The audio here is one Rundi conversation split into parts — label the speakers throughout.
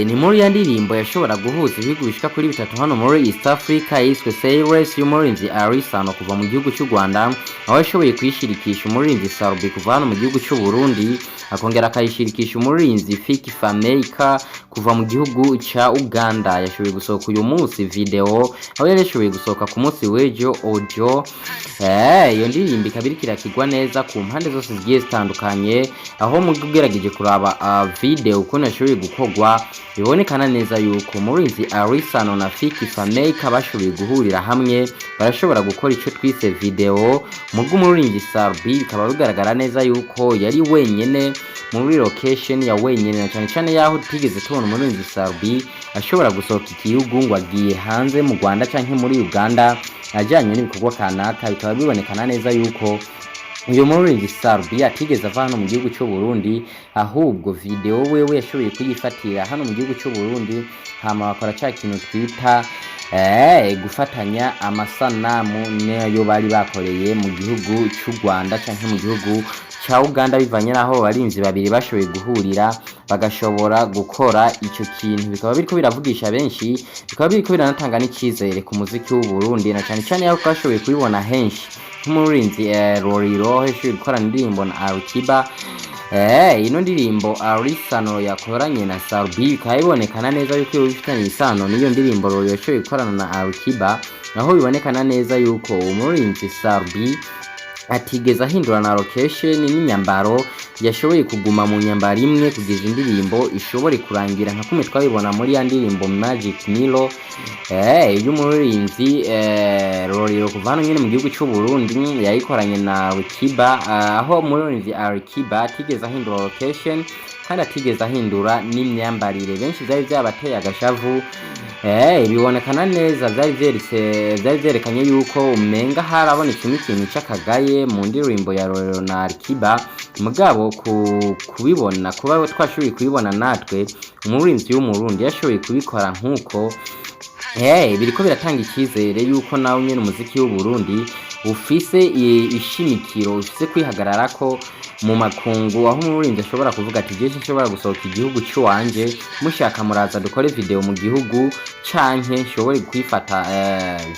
Speaker 1: Ni muri ya ndirimbo yashobora guhuza ibihugu bishika kuri bitatu hano muri East Africa, yiswe Say Less y'umuririmbyi Arisano kuva mu gihugu cy'u Rwanda, aho yashoboye kuyishirikisha umuririmbyi Sat-B kuva hano mu gihugu cy'u Burundi, akongera akayishirikisha umuririmbyi Fik Fameica kuva mu gihugu ca Uganda. Yashoboye gusohoka uyu munsi video, aho yari yashoboye gusohoka ku munsi w'ejo audio. Iyo ndirimbo ikaba iriko irakigwa neza ku mpande zose zigiye zitandukanye, aho mu ugerageje kuraba video ukuntu yashoboye gukorwa, bibonekana neza yuko umuririmbyi Arisano na Fik Fameica bashoboye guhurira hamwe, barashobora gukora ico twise video. Mu bw'umuririmbyi Sat-B bikaba bigaragara neza yuko yari wenyene muri location ya wenyene, na cyane cyane yaho tutigeze tubona umuririmbyi Sat-B ashobora gusohoka igihugu ngo agiye hanze mu Rwanda canke muri Uganda ajyanye n'ibikorwa kanaka. Bikaba bibonekana neza yuko uyu muririmbyi Sat-B atigeze ava hano mu gihugu cy'u Burundi, ahubwo video wewe yashoboye kuyifatira hano mu gihugu cy'u Burundi, hama bakora ca kintu twita gufatanya amasanamu nayo bari bakoreye mu gihugu cy'u Rwanda canke mu gihugu ca Uganda, bivanye n'aho abarinzi babiri bashoboye guhurira bagashobora gukora ico kintu. Bikaba biriko biravugisha benshi, bikaba biriko biranatanga n'icizere ku muziki w'u Burundi, na cane cane aho twashoboye kubibona henshi nk'umuririmbyi Lolilo, aho yashoboye gukorana indirimbo na Alikiba. Ino ndirimbo Arisano yakoranye na Sat-B bikaba bibonekana neza yuko iyo bifitanye isano n'iyo ndirimbo Lolilo yashoboye gukorana na Alikiba, aho bibonekana neza yuko umuririmbyi Sat-B atigeze ahindura na location n'imyambaro, yashoboye kuguma mu nyambaro imwe kugeza indirimbo ishobore kurangira, nka kumwe twabibona muri ya ndirimbo Magic Milo y'umuririmbyi Lolilo kuva hano nyine mu gihugu cy'u Burundi, yayikoranye na Alikiba, aho umuririmbyi Alikiba atigeze ahindura location kandi atigeze ahindura n'imyambarire. Benshi byari byabateye agashavu. Bibonekana neza, byari vyerekanye yuko umenga harabonetsemo ikintu c'akagaye mu ndirimbo ya Lolilo na Alikiba. Mugabo kubibona, kuba twashoboye kubibona natwe umuririmbyi w'Umurundi yashoboye kubikora nk'uko, biriko biratanga icyizere yuko nawe nyene umuziki w'u Burundi ufise ishimikiro, ufise kwihagararako mu makungu, aho umuririmbyi ashobora kuvuga ati: "Jewe nshobora gusohoka igihugu cy'iwanje, mushaka muraza dukore video mu gihugu, canke nshobore kwifata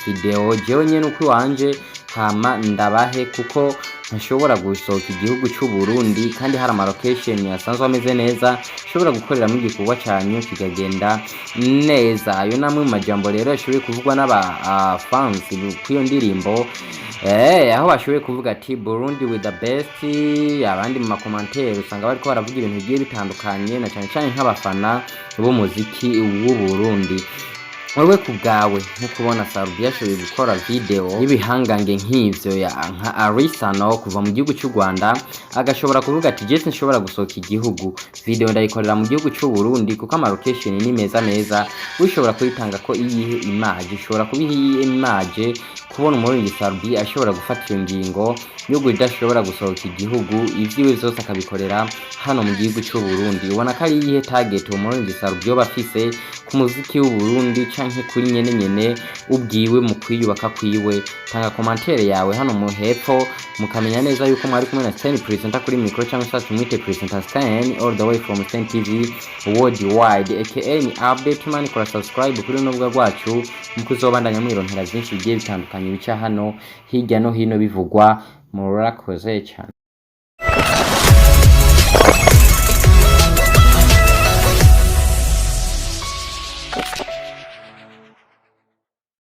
Speaker 1: video jewe nyene uko iwanje, hama ndabahe, kuko ntashobora gusohoka igihugu cy'u Burundi kandi hari ama location asanzwe ameze neza nshobora gukoreramo igikorwa cyanyu kikagenda neza." Ayo namwe mu majambo rero yashoboye kuvugwa n'aba fans kw'iyo ndirimbo, aho bashoboye kuvuga ati: "Burundi with the best." Abandi mu ma commentaires usanga bariko baravuga ibintu bigiye bitandukanye, na cyane cyane nk'abafana b'umuziki w'u Burundi. Wowe ku bwawe, nko kubona Sat-B yashoboye gukora video y'ibihangange nk'ivyo ya nka Arisano kuva mu gihugu cy'u Rwanda, agashobora kuvuga ati: "Jewe nshobora gusohoka igihugu, video ndayikorera mu gihugu cy'u Burundi kuko ama location ni meza meza", ushobora kuyitanga ko iyihe image, ushobora kubiha iyihe image kubona umuririmbyi Sat-B ashobora gufata iyo ngingo yo kudashobora gusohoka igihugu, ivyiwe vyose akabikorera hano mu gihugu cy'u Burundi? Ubona ko ari iyihe target umuririmbyi Sat-B yoba afise ku muziki w'u Burundi, canke kuri nyene nyene ubwiwe mu kwiyubaka kwiwe? Tanga commentaire yawe hano mu hepfo, mukamenya neza yuko mwari kumwe na Stan Presenter kuri micro, cyangwa se tumwite Presenter Stan, all the way from Stan TV Worldwide, aka ni Update Man. Kora subscribe kuri runo rubuga rwacu mu kuzobandanya mwironkera byinshi bigiye bitandukanye bica hano hirya no hino bivugwa. Murakoze cyane.